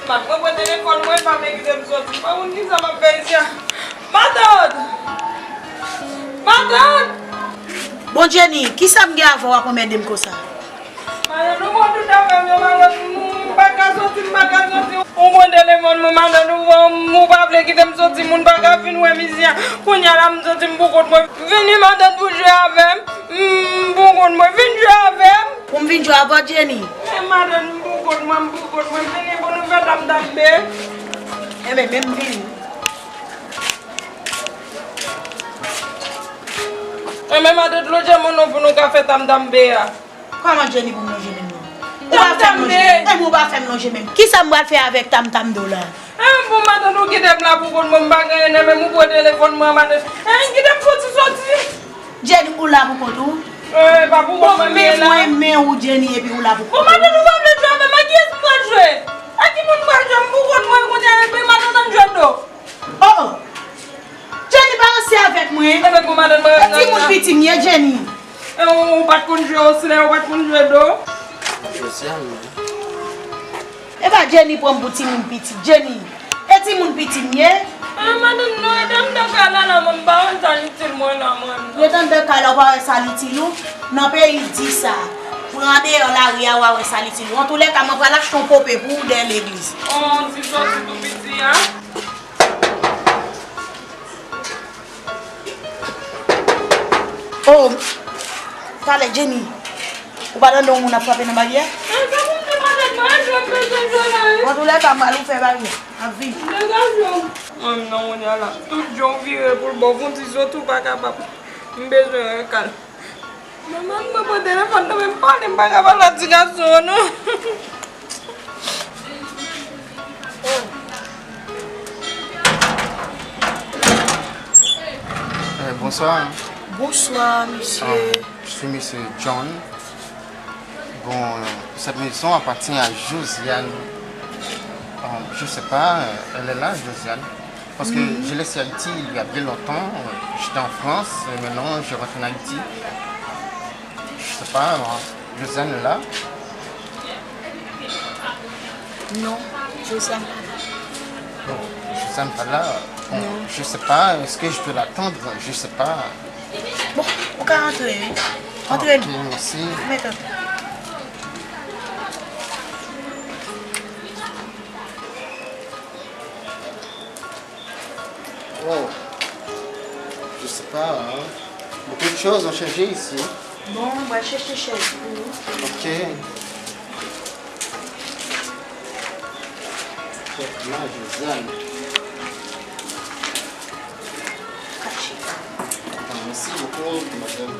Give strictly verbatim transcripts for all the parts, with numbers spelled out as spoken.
Mwen pran telefòn mwen, pa vle kite m soti. M pa konn kisa m ap fè isi a. Matant! Matant! Bon, Jenny, kisa m gen avè w ap anmède m konsa? Matant, ou pran tout afè m yo, matant, m pa ka soti, m pa ka soti. Ou pran telefòn mwen, matant, ou, ou pa vle kite m soti, moun pa ka vin wè m isi a. Kounye a la, m soti, m pou kont mwen. Vini, matant, pou jwe avè m. M pou kont mwen, vin jwe avè m. Pou m vin jwe avè w, Jenny? Men matant, m pou kont mwen, m pou kont mwen. Vini pou nou fè tam tam be. Enben, men m vini. Enben, matant, lonje men w non pou nou ka fè tam tam be a. Kòman, Jenny, pou m lonje men m non? Ou pa fè m lonje men m. Enben, ou pa fè m lonje men m. Kisa m pral fè avèk tam tam do la? Enben, bon, matant, ou kite m la pou kont mwen, m pa gen anyen nan men m, ou pran telefòn mwen, matant. Enben, kite m fouti soti. Jenny, ou la pou kont ou? Eh, pa pou kont mwen, men mwen la. Bon, men mwen, men ou, Jenny, epi ou la pou kont ou. Bon, matant, ou pa vle jwe avè m, ak kiyès m pral jwe? Ak ki moun m pral jwe? M pou kont mwen, kounye a, epi matant, ann jwe do. Oh, oh. Jenny, pa ranse avèk mwen. Enben, bon, matant, mwen ranse. E timoun piti m ye, Jenny. E ou, ou pa t konn jwe osilè, ou pa t konn jwe do? Josiane, wi. E pa Jenny pran m pou timoun pitit, Jenny. E timoun piti m ye. Ah, matant, non, e tann dakay la, la, mwen, m pa wè sa l itil mwen, la, mwen, non. E tann dakay la, ou pa wè sa l itil ou? Nan peyi di sa. Pran deyò lari a, w a wè sa l itil ou. Antoulèka, mwen pral achte yon pope pou ou dèyè legliz. Oh, ti sòsi tou piti a. Oh, talè, Jenny. Ou pa tande yon moun ap frape nan baryè? Antoulèka, m al ouvè baryè. Ap vini. Mwen menm nan kounye a la. Tout jan w vire pou l ba w fon ti sòti, ou pa kapab. M bezwen yon kal. Manman, mwen pran telefòn nan men m pale, m pa ka pale ak ti gason an, non. Eh, bonsoir. Bonsoir, monsieur. Ah, je suis monsieur John. Bon, euh, cette maison appartient à Josiane. Euh, je sais pas, euh, elle est là, Josiane. Parce que je laisse Haïti il y a bien longtemps. Euh, j'étais en France, et maintenant je rentre en Haïti. Je sais pas, euh, Josiane est là. Non, Josiane pa la. Bon, Josiane pa la. Bon, je sais pas, est-ce que je peux l'attendre? Je sais pas. Bon, ou ka antre, wi. Antre. Ok, mèsi. Mete. Oh, je sais pas, hein. Beaucoup de choses ont changé ici. Bon, mwen chèche chèz pou ou. Ok. Chèz la, Josiane. Kache. Ah, merci beaucoup, madame.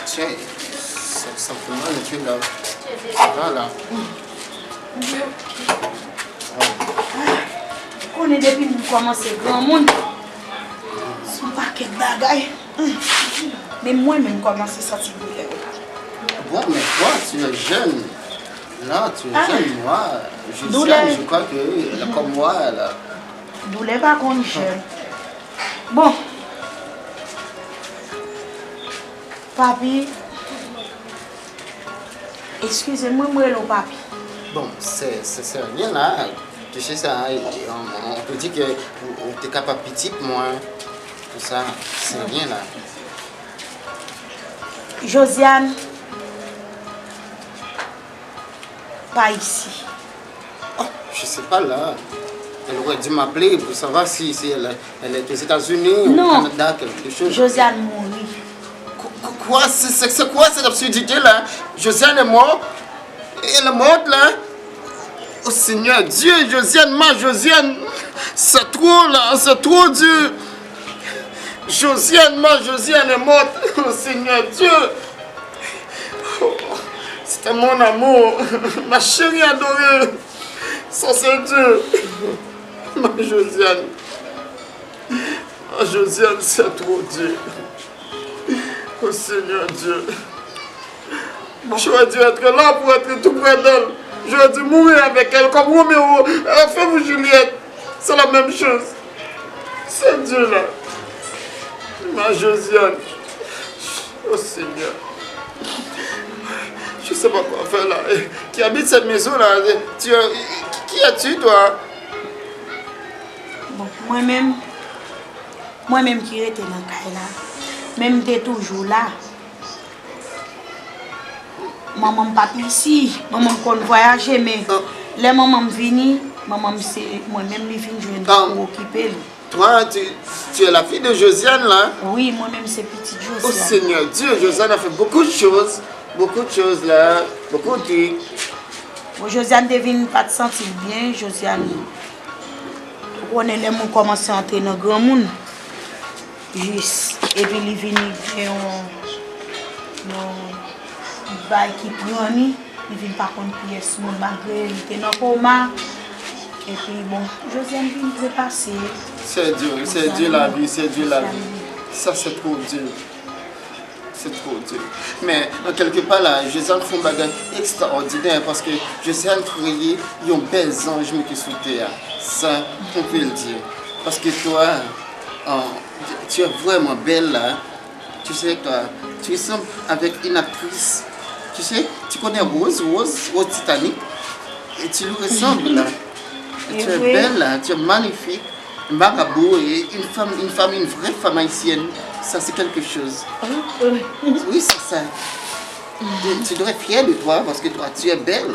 Tiens, ça, ça fait mal un peu là. Ça va là. Ou konnen depi moun kòmanse granmoun, se yon pakèt bagay. Men mwen menm kòmanse santi doulè yo la. Bon, mais toi, tu es jeune. Là, tu es jeune, moi, je suis, je crois que, euh, comme moi, là. Doulè pa konn jèn. Bon. Papi, eskize m, mwen, mwen rele w papi. Bon, c'est, c'est, c'est rien là. Tu sais ça, hein, on, on peut dire que ou, ou te kapab pitit mwen, tout ça, c'est rien là. Josiane, pa isi. Oh, je sais pas là. Elle aurait dû m'appeler pour savoir si, si elle, elle est aux États-Unis, au Canada, quelque chose. Non. Josiane mouri. Qu-, qu-, quoi? C'est, c'est, c'est quoi cette absurdité-là? Josiane est morte? Elle est morte là? Oh Seigneur Dieu, Josiane, ma Josiane, c'est trop là, c'est trop dur. Josiane, ma Josiane est morte. Oh Seigneur Dieu. Oh, c'était mon amour, ma chérie adorée. Ça, c'est dur. Ma Josiane. Ma Josiane, c'est trop dur. Oh Seigneur Dieu. J'aurais dû être là pour être tout près d'elle. J'aurais dû mourir avec elle, comme Roméo a fait pour Juliette. C'est la même chose. C'est dur là. Ma Josiane. Oh Seigneur. Je sais pas quoi faire là. Eh, qui habite cette maison-là? Eh, tu es, qui, qui es-tu, toi? Bon, mwen menm, mwen menm ki rete nan kay la, men m te toujou la. Manman m pa t isi, manman m konn vwayaje, men lè manman m vini, manman m se mwen menm li vin jwenn pou okipe l. Toi, tu, tu es la fille de Josiane, là? Wi, mwen menm se pitit Josiane. Oh Seigneur Dieu, Josiane a fait beaucoup de choses. Beaucoup de choses, là. Beaucoup de trucs. Bon, Josiane te vin pa t santi l byen. Josiane, ou konnen lè moun kòmanse antre nan granmoun, jis, epi li vin gen yon, yon bay ki pran li. Li vin pa konn pyès moun, malgre li te nan koma. Epi, bon, Josiane vin trepase. C'est dur, c'est dur la vie, c'est dur la vie. Ça, c'est trop dur. C'est trop dur. Men, an kèlke pa la, Josiane fè yon bagay ekstraòdinè, paske Josiane kreye yon bèl zanj mete sou tè a. Sa, on peut le dire. Parce que toi, euh, tu es vraiment belle là. Tu sais, toi, tu ressembles avec une actrice. Tu sais, tu connais Rose, Rose, Rose Titanic. Et tu lui ressembles là. Et tu es belle là, tu es magnifique. Marabout et une femme, une femme, une vraie femme haïtienne, ça c'est quelque chose. Oui, c'est ça. Tu, tu devrais être fier de toi parce que toi, tu es belle.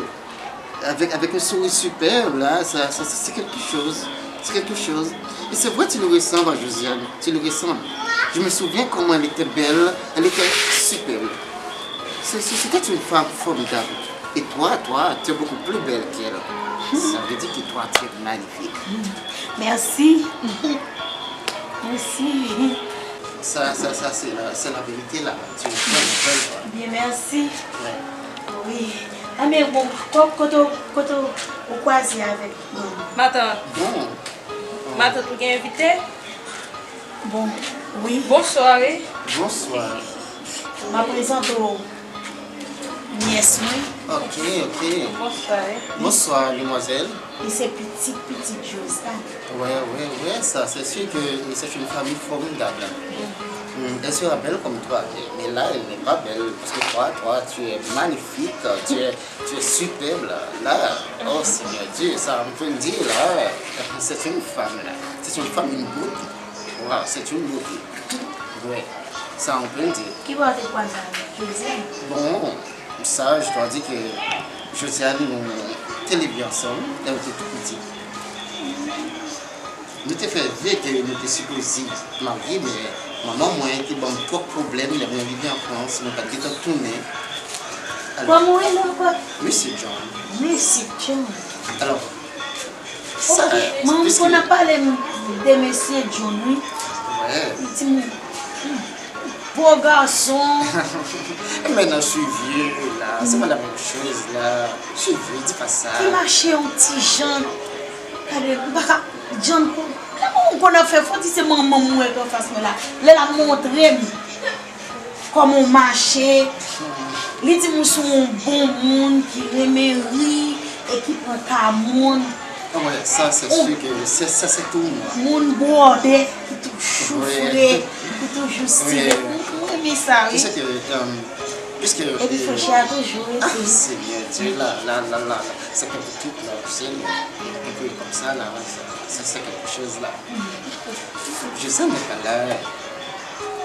Avec, avec un sourire superbe, là, ça, ça, ça, c'est quelque chose. C'est quelque chose. Et c'est vrai, tu nous ressembles à Josiane. Tu nous ressembles. Je me souviens comment elle était belle. Elle était superbe. C'est, c'est, c'était une femme formidable. Et toi, toi, tu es beaucoup plus belle qu'elle. Ça veut dire que toi, tu es magnifique. Merci. Merci. Sa, sa, sa, se la, se la verite la. Tu es vraiment belle, quoi. Bien, merci. Ouais. Wi. A, men bon, ko-, kote w, kote w, ou kwaze avèk, bon. Matant. Bon. Matant, ou gen envite? Bon, wi. Bonswa, wi. Bonswa. M ap prezante w nyès mwen. Ok, ok. Bonswa, wi. Bonswa, demwazèl. Li se pitit, pitit Josiane. Ouais, ouais, ouais, ça, c'est sûr que c'est une famille formidable. Mm, elle sera belle comme toi, mais là, elle n'est pas belle, parce que toi, toi, tu es magnifique, tu es, tu es superbe, là. Là, oh Seigneur Dieu, ça, on peut le dire, là, c'est une femme, là. C'est une femme, une beauté. Waouh, c'est une beauté. Ouais, ça, on peut le dire. Ki bò w te kwaze avèk Josiane? Bon, sa, je dois dire que Josiane, nou te leve ansanm, lè nou te tou piti. Nou te fè ve ke nou te sipoze marye, men manman mwen te ban m twòp pwoblèm lè mwen rive an Frans, mwen pa t gentan tounen. Alò, kòman w rele ankò? Mesye John. Mesye John. Alò, sa, ok, manman m konn ap pale m de Mesye John, wi. Wi. Li di m, hmm, beau garçon. Men nan cheve la, c'est pas la même chose la. Cheve, di pa sa. Ki mache yon ti jan. Gade, m pa ka, John, lè moun konn ap fè fò, di se manman m wè k anfas mwen la. Lè l ap montre m kòman w mache, li di m ou se yon bon moun ki renmen ri e ki pran ka moun. Ah ouais, ça, c'est sûr que c'est, ça, c'est tout moi. Moun bwòdè ki toujou fre, ki toujou stile. Mwen renmen sa, wi. Tu sais que, euh, puisque, epi freche a toujou rete. Ah, Seigneur Dieu, là, là, là, là, là, c'est que pour toute la scène, un peu comme ça, là, ça, ça, c'est quelque chose, là. Josiane n'est pas là.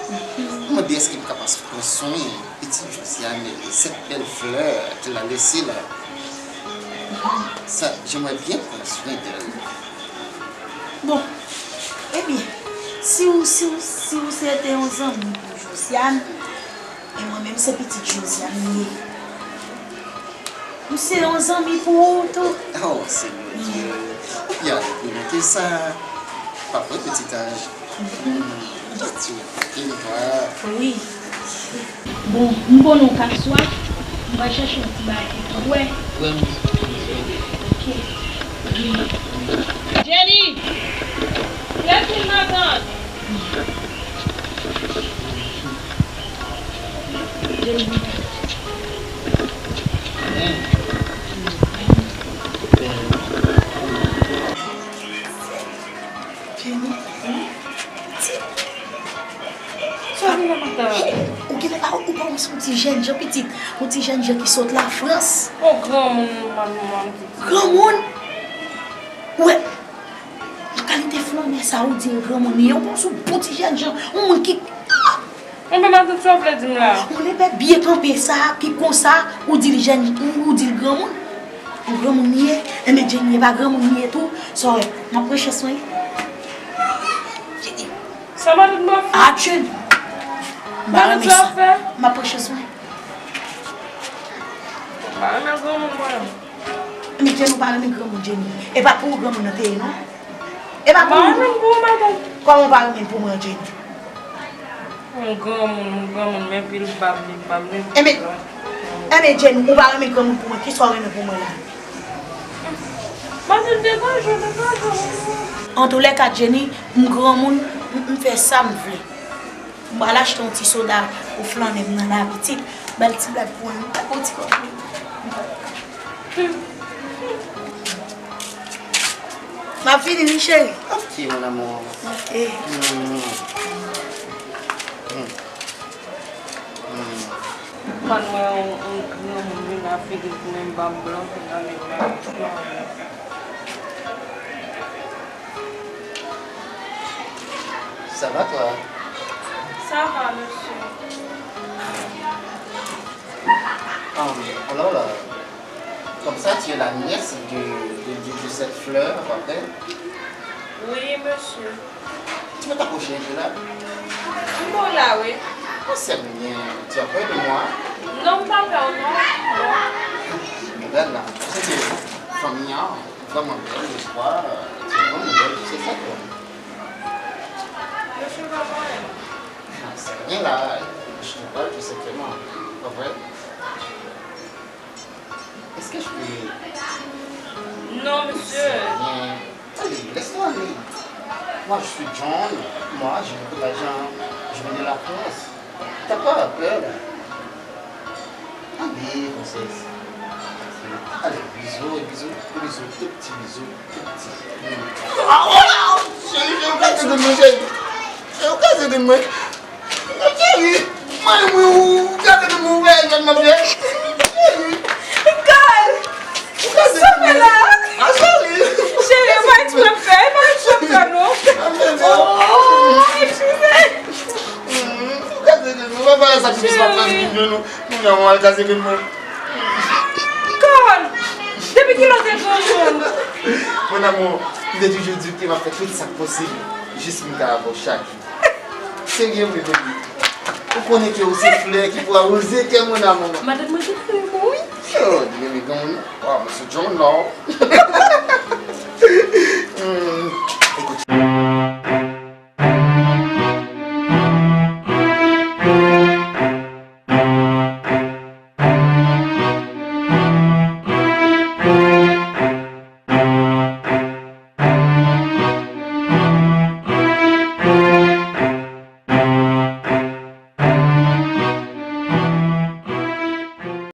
Mwen mande èske m kapab pran swen pitit Josiane, cette belle fleur qu'elle a laissée là. Ça, j'aimerais bien prendre soin d'elle. Bon, ebyen, si w, si w, si w se te yon zanmi pou Josiane, e mwen menm se pitit Josiane m ye. M se yon zanmi pou ou tou. Oh, Seigneur Dieu. Ou byen ale pli lwen ke sa. Pa vre, petit ange. Hmm, Dieu, quelle gloire. Wi. Bon, m konnen w ka swaf. M pral chèche yon ti bagay pou w bwè. Vrèman. Ok. Jenny! Lève matant! Jenny. Sa vin nan matant. Ou genlè pa, ou pa wè se yon ti Ti jènjan pitit, yon ti jènjan ki sot Lafrans. Yon granmoun, manman m ki di. Granmoun? Ou wè, kalite flannè sa ou di l granmoun li ye, ou panse yon bon ti jènjan, yon moun ki. Enben, matant, sa w vle di m la? Yon lepè byen kanpe sa, ki konsa, ou di l jèn, ou di l granmoun? Yon granmoun li ye? Enben, Jenny, e pa granmoun li ye tou? Sa w wè, m ap pran chans mwen. Jenny. Sa matant mwen fè? Ah, Jenny. M pa renmen sa. M ap pran chans mwen. M pa renmen granmoun mwen. Men Jenny, ou pa renmen granmoun, Jenny. E pa pou ou granmoun nan te ye, non. E pa pou ou. M pa renmen pou ou, matant. Kòman ou pa renmen pou mwen, Jenny? M granmoun, m granmoun, men pil bab li bab li. Enben, enben, Jenny, ou pa renmen granmoun pou mwen, kisa w renmen pou mwen la? Matant, degaje w, degaje w. Antoulèka, Jenny, m granmoun, m, m fè sa m vle. M pral achte yon ti soda pou flannen m nan la pitit. Ba l ti blag pou mwen, m pa gen yon ti kòb pou li. M ap vini, wi, cheri. Ok, mon amour. Ok. Mm. Mm. Mm. Mwen wè yon, yon granmoun vin nan figi m, menm bab blan, vin nan men mwen. Ça va, toi? Ça va, monsieur. Ah, alors, euh, comme ça, tu es la nièce de, de, de, de cette fleur, à peu près? Oui, monsieur. Tu peux t'approcher un peu là? M bon la, wi. Ou sè mwen, tu as peur de moi? Non, m pa pè w, non. Non. Regarde là, c'est que famille, hein, vraiment belle, je crois, euh, tu es vraiment belle, tu sais ça, toi. Monsieur, pa pè w. Ah, c'est rien là, je te parle tout simplement, pas vrai? Est-ce que je peux... Non, monsieur. C'est rien. Allez, laisse-moi aller. Moi, je suis John. Moi, j'ai beaucoup d'argent. Je viens de la France. T'as pas peur, là? Allez, princesse. Allez, bisous, bisous, bisous, tout petit bisou, tout petit. Ah, oh là, chérie, chérie, chérie, chérie. Ou kraze tèt mwen. Cheri, mwen, mwen, ou kraze tèt mwen, ou wè jan m ap fè. Cheri. Carl! Ou kraze tèt mwen. A, cheri. Cheri, e pa eksprè m fè, e pa eksprè m fè, non. Oh, eskize. Ou kraze tèt mwen, ou pa wè sa ki pis pa fè m, non, non, non, ou al kraze tèt mwen. Carl! Depi kilè w te granmoun? Mon amour, m te toujou di w ke m ap fè tout sa k posib jis pou m ka avè w chak jou. Serye vre, baby. Ou konnen ke ou se flè ki pou awoze kè mwen, mon amour. Matant mwen te renmen w, wi. Yo, li renmen granmoun nan. Waw, mesye John, non.